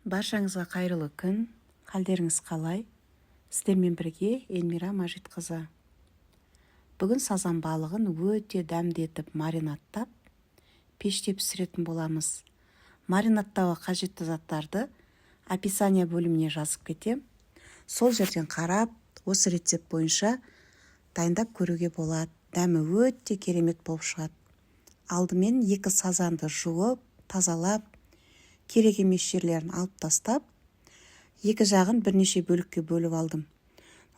Баршаңызға қайырлы күн! Қалдеріңіз қалай? Сіздермен бірге Эльмира Мәжитқызы. Бүгін сазан балығын өте дәмді етіп маринадтап, пеште пісіретін боламыз. Маринадтауға қажетті заттарды описание бөліміне жазып кетем. Сол жерден қарап, осы рецепт бойынша дайындап көруге болады. Дәмі өте керемет болып шығады. Алдымен екі сазанды жуып, тазалап, керек емес жерлерін алып тастап, екі жағын бірнеше бөлікке бөліп алдым.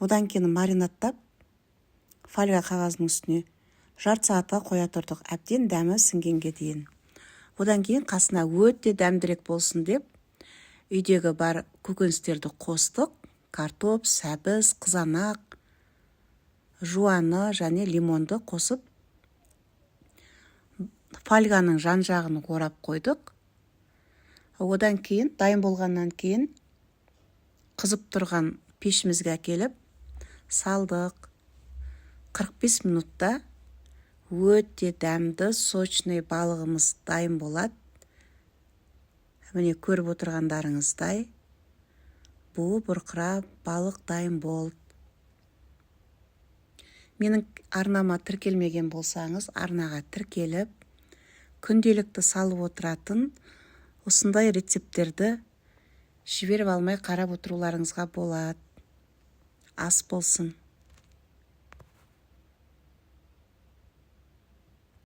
Одан кейін маринадтап, фольга қағазының үстіне жарты сағатқа қоя тұрдық, әбден дәмі сіңгенге дейін. Одан кейін қасына өте дәмдірек болсын деп үйдегі бар көкөністерді қостық: картоп, сәбіз, қызанақ, жуаны және лимонды қосып, фольганың жан жағын орап қойдық. Одан кейін, дайын болғаннан кейін, қызып тұрған пешімізге әкеліп салдық. 45 минутта өте дәмді, сочный балығымыз дайын болады. Міне, көріп отырғандарыңыздай, буы бұрқырап, балық дайын болды. Менің арнама тіркелмеген болсаңыз, арнаға тіркеліп, күнделікті салып отыратын осындай рецепттерді жіберіп алмай қарап отыруларыңызға болады. Ас болсын!